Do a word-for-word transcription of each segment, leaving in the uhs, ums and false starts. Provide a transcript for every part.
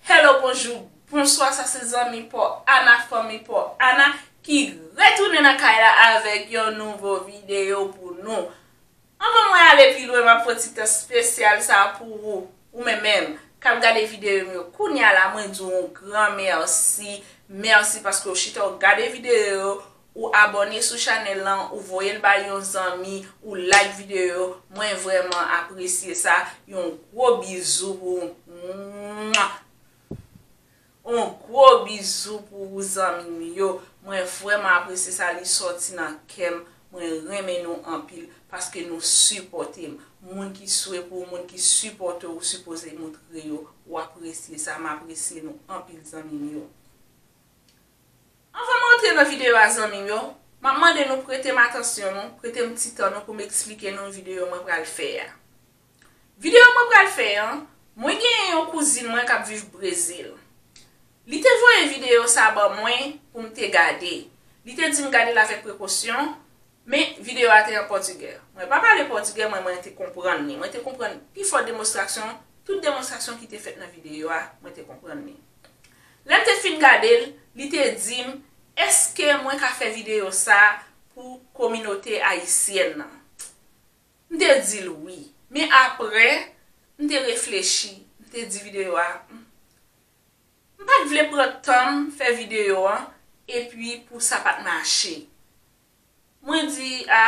Hello, bonjou, bonswa, sa se zanmi pa w Ana, fanmi pa w Ana ki retounen nan kay la avèk yon nouvo videyo pou nou. Anvan mwen ale pi lwen, m ap pran ti tan espesyal sa pou ou, ou menm menm k ap gade videyo m yo. Kounye a la, mwen di w yon gran mèsi. Mèsi paske w chita w gade videyo yo, ou abòne sou chanèl lan, ou voye l bay yon zanmi, ou like videyo yo. Mwen vrèman apresye sa. Yon gwo bizou pou ou. Mwah! Yon gwo bizou pou ou, zanmi m yo. Mwen vrèman apresye sa, li sòti nan kè m. Mwen renmen nou anpil paske nou sipòte m. Moun ki swe pou ou, moun ki sipòte w, ou sipoze montre yo ou apresye sa. M apresye nou anpil, zanmi m yo. Anvan m rantre nan videyo a, zanmi m yo, m ap mande nou prete m atansyon nou, prete m ti tan nou pou m eksplike nou videyo mwen pral fè a. Videyo mwen pral fè an, mwen genyen yon kouzin mwen k ap viv Brezil. Li te voye videyo sa ban mwen pou m te gade. Li te di m gade l avèk prekosyon, men videyo a te an pòtigè. Mwen pa pale pòtigè, mwen, mwen te konprann li. Mwen te konprann pifò demonstrasyon, tout demonstrasyon ki te fèt nan videyo a, mwen te konprann li. Lè m te fin gade l, li te di m, èske mwen ka fè videyo sa pou kominote ayisyèn nan? M te di l wi. Men apre, m te reflechi, m te di videyo a, m pa t vle pran tan m fè videyo an, epi pou sa pa t mache. Mwen di, a,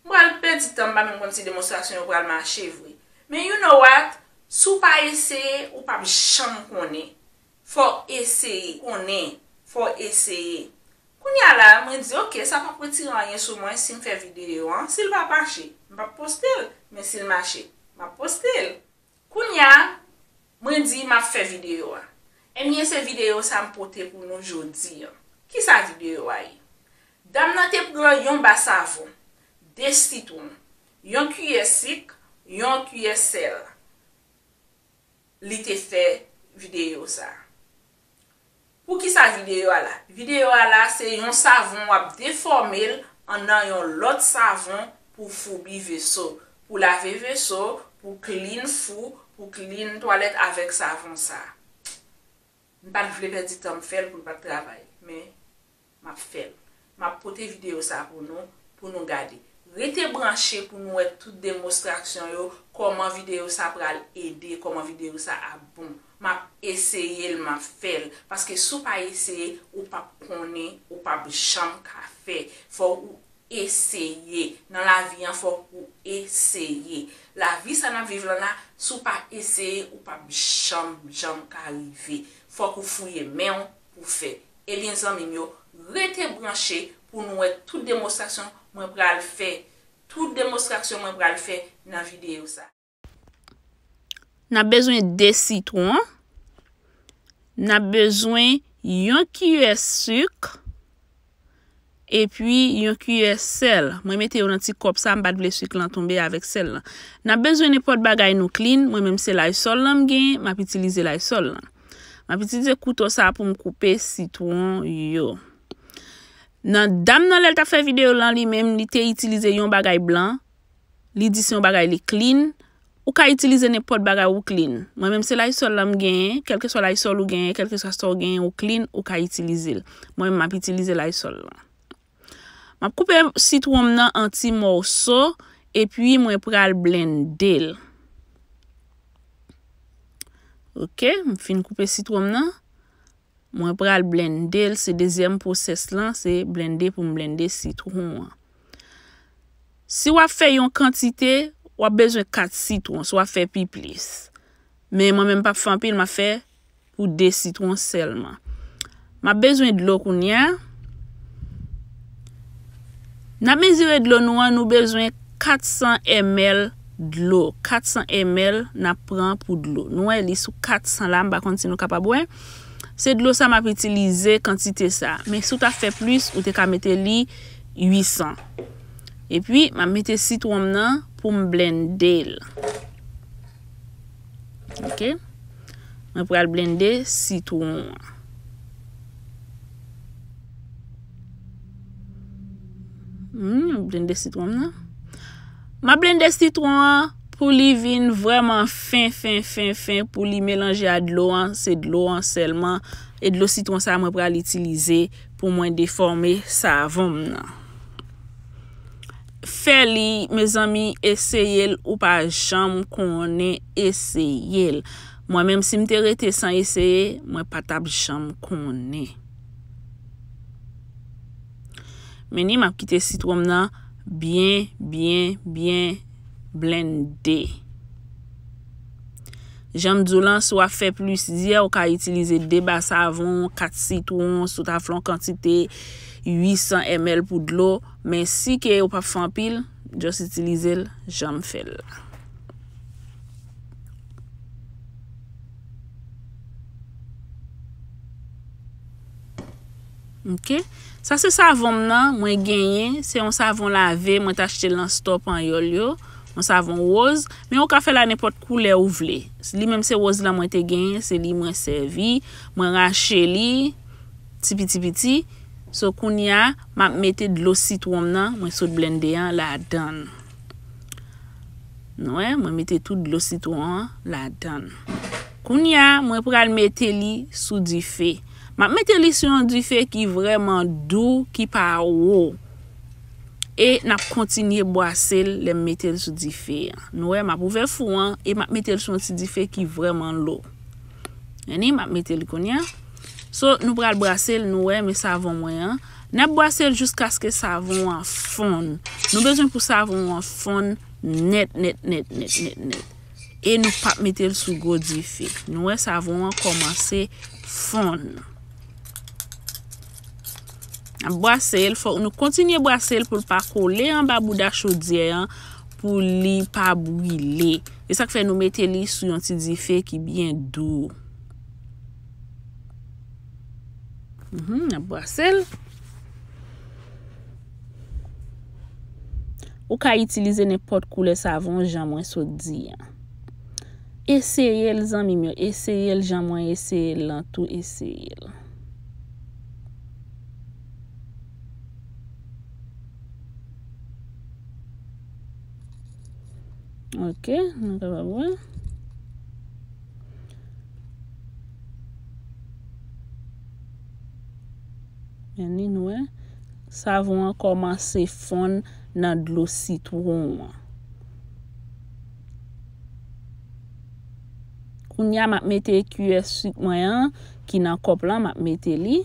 m pral pèdi tan m, m pa menm konn si demonstrasyon yo pral mache vre. Men you know what? Si w pa eseye, ou p ap janm konnen. Fò w eseye, konnen, fò w eseye. Kounye a la, mwen di, oke, sa p ap retire anyen sou mwen si m fè videyo an. Si l pa mache, m p ap poste l. Men si l mache, m ap poste l. Kounye a, mwen di m ap fè videyo a. Ebyen, se videyo sa m pote pou nou jodi an. Kisa videyo a ye? Dam nan te pran yon ba savon, de sitwon, yon kiyè sik, yon kiyè sèl. Li te fè videyo sa. Poukisa videyo a la? Videyo a la se yon savon w ap defòme l an nan yon lòt savon pou foubi veso, pou lave veso, pou clean fou, pou clean twalèt avèk savon sa. M pa t vle pèdi tan m fè l pou l pa t travay, men m ap fè l. M ap pote videyo sa pou nou, pou nou gade. Rete branche pou nou wè tout demonstrasyon yo, kòman videyo sa pral ede, kòman videyo sa ap bon. M ap eseye l, m ap fè l. Paske si w pa eseye, ou p ap konnen, ou p ap janm ka fè. Fò ou eseye. Nan lavi an, fòk ou eseye. Lavi sa n ap viv lan la, si w pa eseye, ou p ap janm, janm ka rive. Fòk ou fouye men w pou fè. Ebyen, zanmi m yo, rete branche pou nou wè tout demonstrasyon mwen pral fè. Tout demonstrasyon mwen pral fè nan videyo sa. N ap bezwen de sitwon. N ap bezwen yon kiyè sik. Epi yon kiyè sèl. Mwen mete yo nan ti kòp sa, m pa t vle sik lan tonbe avèk sèl lan. N ap bezwen nenpòt bagay nou clean. Mwen menm se Lysol lan m genyen, m ap itilize Lysol lan. M ap itilize kouto sa pou m koupe sitwon yo. Nan dam nan, lè l t ap fè videyo lan, li menm, li te itilize yon bagay blan. Li di se yon bagay li clean. Ou ka itilize nenpòt bagay ou clean. Mwen menm se Lysol lan m genyen, kèlkeswa Lysol ou genyen, kèlkeswa sa w genyen ou clean, ou ka itilize l. Mwen menm m ap itilize Lysol lan. M ap koupe sitwon m nan an ti mòso, epi mwen pral blende l. Oke, m fin koupe sitwon m nan. Mwen pral blende l, se dezyèm pwosès lan, se blende pou m blende sitwon an. Si w ap fè yon kantite, w ap bezwen kat sitwon, si w ap fè pi plis. Men mwen menm m p ap fè anpil, m ap fè pou de sitwon sèlman. M ap bezwen dlo kounye a. N ap mezire dlo nou an, nou bezwen kat san ml dlo. Kat san ml n ap pran pou dlo. Nou wè li sou kat san la, m pa konn si nou kapab wè. Se dlo sa m ap itilize, kantite sa. Men si w ta fè plis, ou te ka mete li uit san. Epi, m ap mete sitwon m nan pou m blende l. Oke? Mwen pral blende sitwon an. Hmm, blende sitwon m nan. M ap blende sitwon an Pou li vin vrèman fen, fen, fen, fen, pou li melanje a dlo an, se dlo an sèlman. E dlo sitwon sa a mwen pral itilize pou mwen defòme savon m nan. Fè li, mezanmi, eseye l, ou pa janm konnen, eseye l. Mwen menm, si m te rete san eseye, mwen pa t ap janm konnen. Men ni m ap kite sitwon m nan byen, byen, byen blende. Jan m di w lan, si w ap fè plizyè, ou ka itilize de ba savon, kat sitwon, si w ta fè yon kantite uit san M L pou dlo, men si ke ou p ap fè anpil, just itilize l jan m fè l la. Ok. Sa se savon m nan, mwen genyen. Se yon savon lave, mwen t achte l nan stò panyòl yo. Yon savon woz. Men ou ka fè l a nenpòt koulè ou vle. Li menm se woz lan mwen te genyen, se li mwen sèvi. Mwen rache li, ti piti piti. So, kounye a, m ap mete dlo sitwon m nan, mwen sot blende an, ladan l. Nou wè, mwen mete tout dlo sitwon an ladan l. Kounye a, mwen pral mete li sou dife. M ap mete li sou yon dife ki vrèman dou, ki pa wo. E n ap kontinye bwase l lè m mete l sou dife an. Nou wè, m ap ouvè fou an e m ap mete l sou yon ti dife ki vrèman lo. Anni, m ap mete l kounye a. So, nou pral bwase l, nou wè, men savon mwen an. N ap bwase l jiskaske savon an fonn. Nou bezwen pou savon an fonn nèt, nèt, nèt, nèt, nèt, nèt. E nou p ap mete l sou gwo dife. Nou wè savon an kòmanse fonn. N ap bwase l, fòk nou kontinye bwase l pou l pa kole anba bouda chodyè an, pou li pa brile. E sa k fè nou mete li sou yon ti dife ki byen dou. Mhm, n ap bwase l. Ou ka itilize nenpòt koulè savon jan mwen sot di an. Eseye l, zanmi m yo, eseye l jan mwen eseye l lan tou, eseye l. Ok, nou kapab wè. Men ni nou wè, savon an kòmanse fonn nan dlo sitwon an. Kounye a, m ap mete kiyè sik mwen an, ki nan kòp lan, m ap mete li.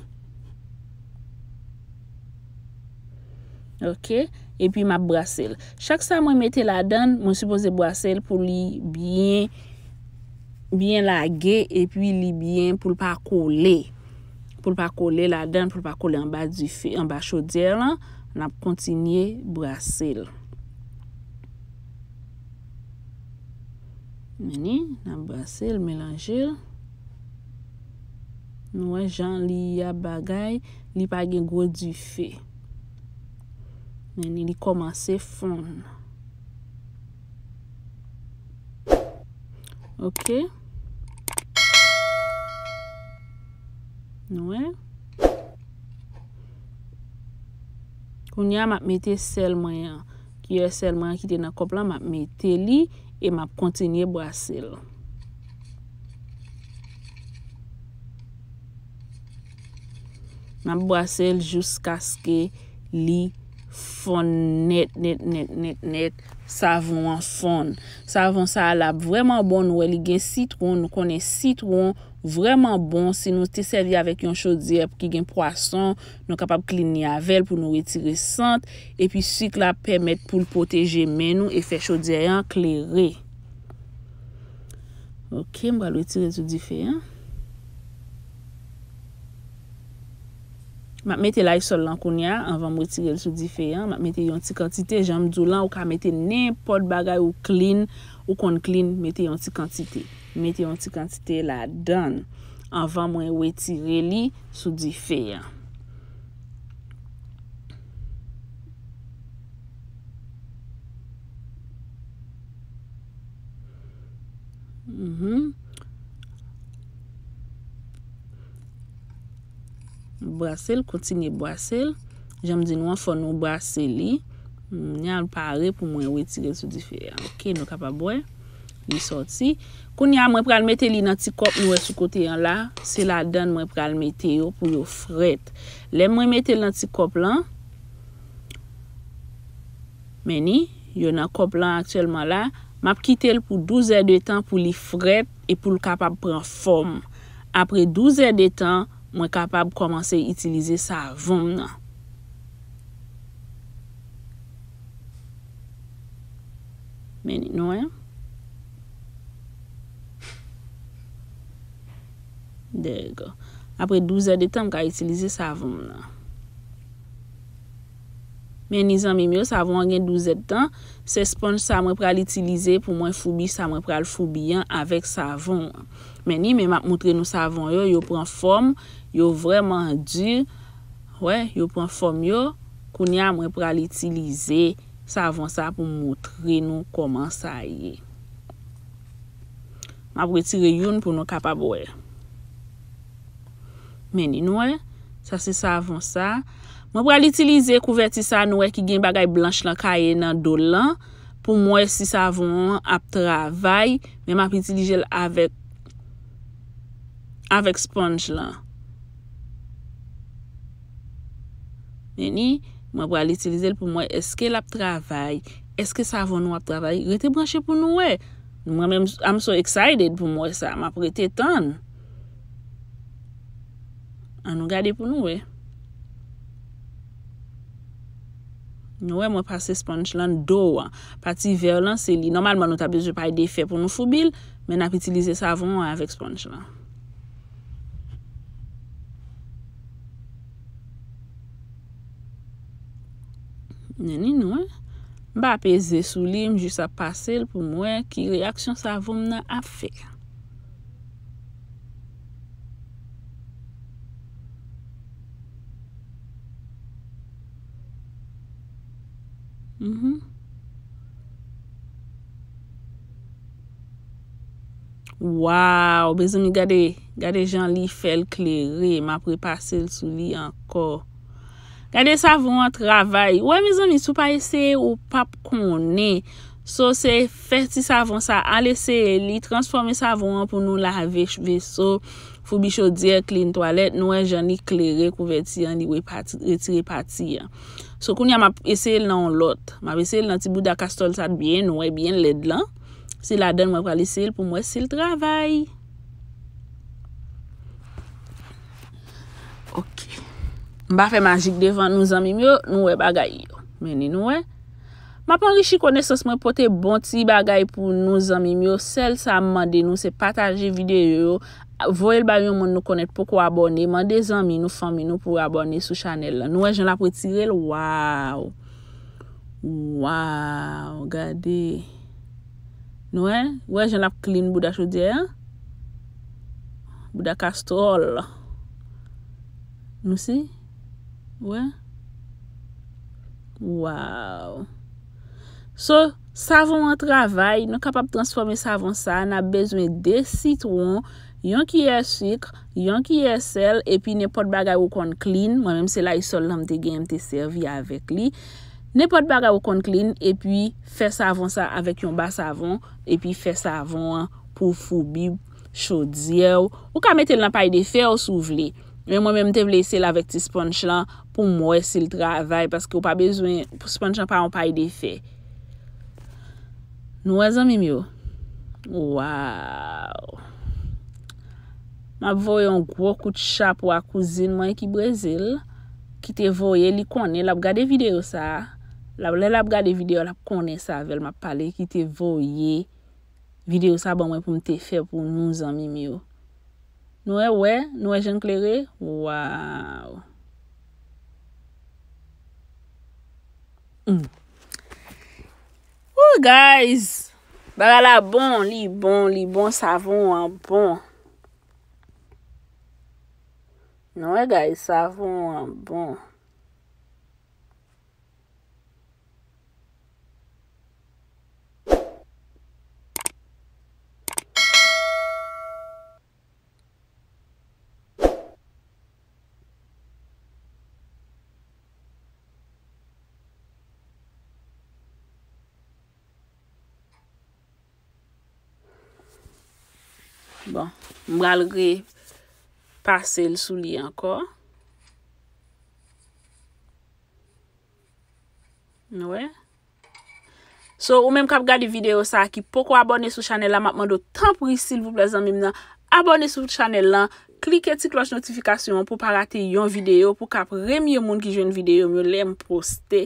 Ok, epi m ap brase l. Chak sa mwen mete ladan l, mwen sipoze brase l pou li byen, byen lage, epi li byen pou l pa kole. Pou l pa kole ladan, pou l pa kole anba dife, anba chodyè lan, n ap kontinye brase l. Men ni, n ap brase l, melanje l. Nou wè jan li ap bagay, li pa gen gwo dife. Men ni, li kòmanse fonn. Ok. Nou wè. Kounye a, m ap mete sèl mwen an. Kiyè sèl mwen an ki te nan kòp lan, m ap mete li e m ap kontinye brase l. M ap brase l jiskaske li fonn nèt, nèt, nèt, nèt, nèt. Savon an fonn. Savon sa a, l ap vrèman bon. Nou wè li gen sitwon. Nou konnen sitwon vrèman bon. Si nou te sèvi avèk yon chodyè ki gen pwason, nou kapab clean li avè l pou nou retire sant. Epi sik la pèmèt pou l pwoteje men nou e fè chodyè an klere. Ok, m pral retire l sou dife an. M ap mete laysòl lan kounye a, anvan m retire l sou dife an. M ap mete yon ti kantite, jan m di w lan, ou ka mete nenpòt bagay ou clean, ou konn clean, mete yon ti kantite. Mete yon ti kantite ladan l, anvan mwen retire li sou dife an. Mhm. Brase l, kontinye brase l. Jan m di nou an, fò nou brase li. Kounye a l pare pou mwen retire l sou dife a. Ok, nou kapab wè. Li sòti. Kounye a, mwen pral mete li nan ti kòp nou wè sou kote an la. Se ladan mwen pral mete yo pou yo frèt. Lè mwen mete l nan ti kòp lan, men ni, yo nan kòp lan aktyèlman la. M ap kite l pou douz è de tan pou li frèt e pou l kapab pran fòm. Apre douz è de tan, mwen kapab kòmanse itilize savon m nan. Men ni, nou wè. There you go. Apre douz è de tan, m ka itilize savon m nan. Men ni zanmi m yo, savon an gen douz è de tan. Se sponj sa mwen pral itilize pou mwen foubi sa mwen pral foubi an avèk savon an. Men ni, men m ap moutre nou savon yo, yo pran fòm, yo vrèman di. Wè, yo pran fòm yo. Kounye a, mwen pral itilize savon sa pou m moutre nou kòman sa ye. M ap retire youn pou nou kapab wè. Men ni, nou wè, sa se savon sa. Mwen pral itilize kouvèti sa nou wè ki gen bagay blanch lan kaye nan do l lan pou m wè si savon an ap travay, men m ap itilize l avèk, avèk sponj lan. Men ni, mwen pral itilize l pou m wè èske l ap travay, èske savon nou ap travay. Rete branche pou nou wè. Mwen menm, I'm so excited pou m wè sa. M ap rete tann. An nou gade pou nou wè. Nou wè mwen pase sponj lan do an. Pati vè lan se li. Nòmalman nou ta bezwen pay de fè pou nou foubi l, men n ap itilize savon an avèk sponj lan. Men ni, nou wè. M pa peze sou li, m jis ap pase l pou m wè ki reyaksyon savon m nan ap fè. Mhm. Waw, mezanmi, gade, gade jan li fè l klere. M ap repase l sou li ankò. Gade savon an travay. Wè, mezanmi, si w pa eseye, ou p ap konnen. So, se fè ti savon sa, al eseye li, transfòme savon an pou nou lave ch-, veso, foubi chodyè, clean twalèt. Nou wè jan li klere kouvèti an, li repati, retire pati an. So, kounye a, m ap eseye l nan yon lòt. M ap eseye l nan ti bouda kastòl sa byen nwè, byen lèd lan. Se ladan l mwen pral eseye l pou m wè si l travay. Ok. M pa fè majik devan nou, zanmi m yo, nou wè bagay yo. Men ni, nou wè. M ap anrichi konesans mwen, pote bon ti bagay pou nou, zanmi m yo. Sèl sa m mande nou, se pataje videyo yo, voye l bay yon moun nou konnen poko abòne, mande zanmi nou, fanmi nou pou abòne sou chanèl la. Nou wè jan l ap retire l? Waw! Waw, gade. Nou wè? Wè jan l ap clean bouda chodyè a? Bouda kastòl. Nou si? Wè? Waw. So, savon an travay, nou kapab transfòme savon sa a, n ap bezwen de sitwon, yon kiyè sik, yon kiyè sèl, epi nenpòt bagay ou konn clean. Mwen menm se Lysol lan m te gen, m te sèvi avèk li. Nenpòt bagay ou konn clean, epi fè savon sa avèk yon ba savon, epi fè savon an pou foubi chodyè w. Ou ka mete l nan pay de fè w si w vle. Men mwen menm, m te vle eseye l avèk ti sponj lan pou m wè si l travay, paske ou pa bezwen, sponj lan pa yon pay de fè. Nou wè, zanmi m yo? Waw! M ap voye yon gwo kout chapo a kouzin mwen ki Brezil, ki te voye, li konnen, l ap gade videyo sa a. L ap, lè l ap gade videyo a, l ap konnen se avè l m ap pale, ki te voye videyo sa ban mwen pou m te fè pou nou, zanmi m yo. Nou wè, wè, nou wè jan l klere? Waw! Mm. Woo, guys! Bagay la bon, li bon, li bon, savon an bon. Nou wè, guys, savon an bon. Bon, m pral repase l sou li ankò. Nou wè? So, ou menm k ap gade videyo sa a ki poko abòne sou chanèl la, m ap mande w, tanpri, silvouplè, zanmi m nan, abòne sou chanèl lan, klike ti klòch notifikasyon an pou w pa rate yon videyo, pou w ka premye moun ki jwenn videyo m yo lè m poste.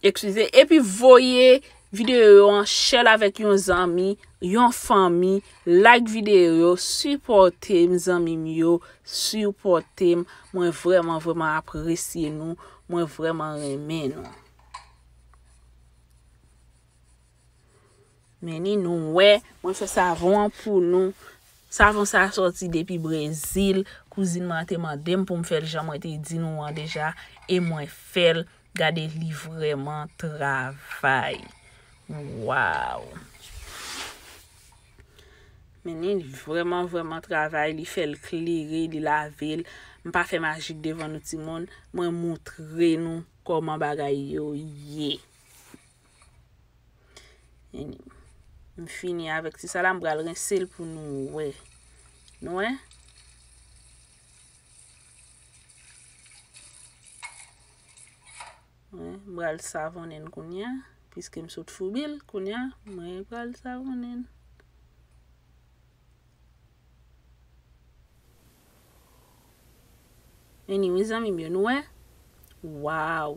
Eskize. Epi voye videyo an, share l avèk yon zanmi, yon fanmi, like videyo yo, sipòte m, zanmi m yo, sipòte m. Mwen vrèman, vrèman apresye nou. Mwen vrèman renmen nou. Men ni nou wè, mwen fè savon an pou nou. Savon sa a sòti depi Brezil. Kouzin mwen an te mande m pou m fè l jan mwen te di nou an deja. E mwen fè l. Gade li vrèman travay. Waw. Men ni li vrèman, vrèman travay. Li fè l klere, li lave l. M pa fè majik devan nou timoun. Mwen moutre nou kòman bagay yo ye. Anyway, m fini avèk ti sa la, m pral rense l pou nou wè. Nou wè? Wè, m pral savonnen l kounye a, piske m sot foubi l, kounye a, mwen pral savonnen l. Anyway, zanmi m yo, nou wè? Waw!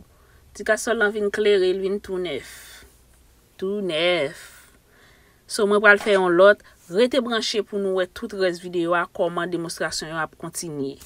Ti kasòl lan vin klere, l vin tou nèf. Tou nèf. So, mwen pral fè yon lòt. Rete branche pou nou wè tout rès videyo a, kòman demonstrasyon yo ap kontinye.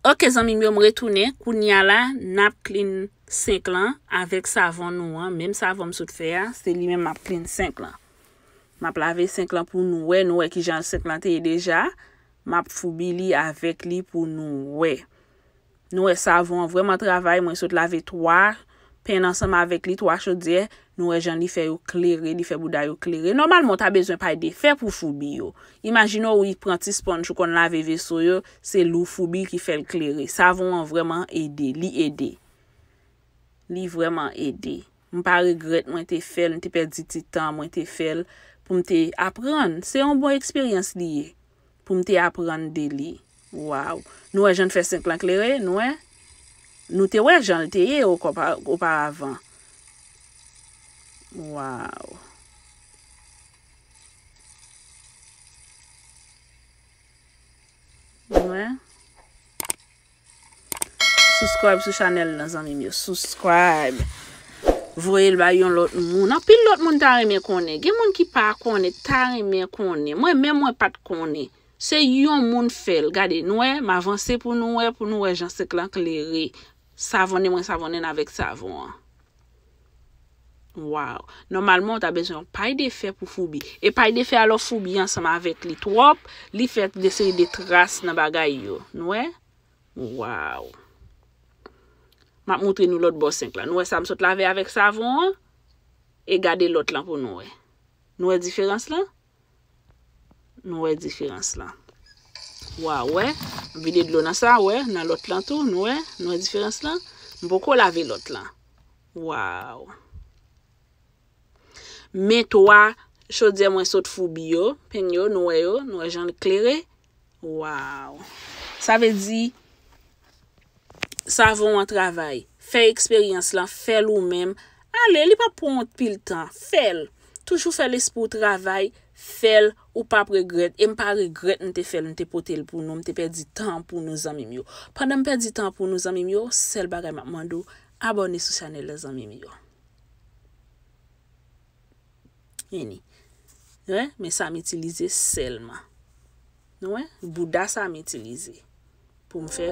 Ok, zanmi m yo, m retounen. Kounye a la, n ap clean senk lan avèk savon nou an. Menm savon m sot fè a, se li menm m ap clean senk lan. M ap lave senk lan pou nou wè, nou wè kijan senk lan te ye deja. M ap foubi li avèk li pou nou wè. Nou wè savon an vrèman travay, mwen sot lave twa pen ansanm avèk li, twa chodyè, nou wè jan li fè yo klere, li fè bouda yo klere. Nòmalman, w ta bezwen pay de fè pou foubi yo. Imajine w, ou pran ti sponj ou konn lave veso yo, se lou foubi ki fè l klere. Savon an vrèman ede, li ede. Li vrèman ede. M pa regrèt mwen te fè l, m te pèdi ti tan mwen te fè l pou m te aprann. Se yon bon eksperyans li ye pou m te aprann de li. Waw. Nou wè jan l fè senk lan klere, nou wè? Nou te wè jan l te ye opa-, oparavan. Waw. Nou wè? Subscribe sou chanèl nan, zanmi m yo. Subscribe. Voye l bay yon lòt moun. Anpil lòt moun ta renmen konnen. Gen moun ki pa konnen, ta renmen konnen. Mwen menm, mwen pa t konnen. Se yon moun fè l. Gade, nou wè, m avanse pou nou wè, pou nou wè jan senk lan klere. Savonnen mwen, savonnen n avèk savon an. Waw. Nòmalman, w ta bezwen yon pay de fè pou foubi. E pay de fè a, lè w foubi ansanm avèk li twòp, li fè de seri de tras nan bagay yo. Nou wè? Waw. M ap montre nou lòt bò senk lan. Nou wè sa m sot lave avèk savon an? E gade lòt lan pou nou wè. Nou wè diferans lan? Nou wè diferans lan. Waw, wè. M vide dlo nan sa, wè. Nan lòt lan tou, nou wè. Nou wè diferans lan? M poko lave lòt lan. Waw. Men twa chodyè mwen sot foubi yo, pen yo, nou wè yo, nou wè jan l klere. Waw. Sa vle di, savon an travay. Fè eksperyans lan, fè l ou menm. Ale, li p ap pran w anpil tan. Fè l. Toujou fè lespri w travay. Fè l, ou p ap regrèt. E m pa regrèt m te fè l, m te pote l pou nou, m te pèdi tan pou nou, zanmi m yo. Pandan m pèdi tan pou nou, zanmi m yo, sèl bagay m ap mande w, abòne sou chanèl la, zanmi m yo. Vini. Wè, men sa m itilize sèlman. Nou wè, bouda sa m itilize pou m fè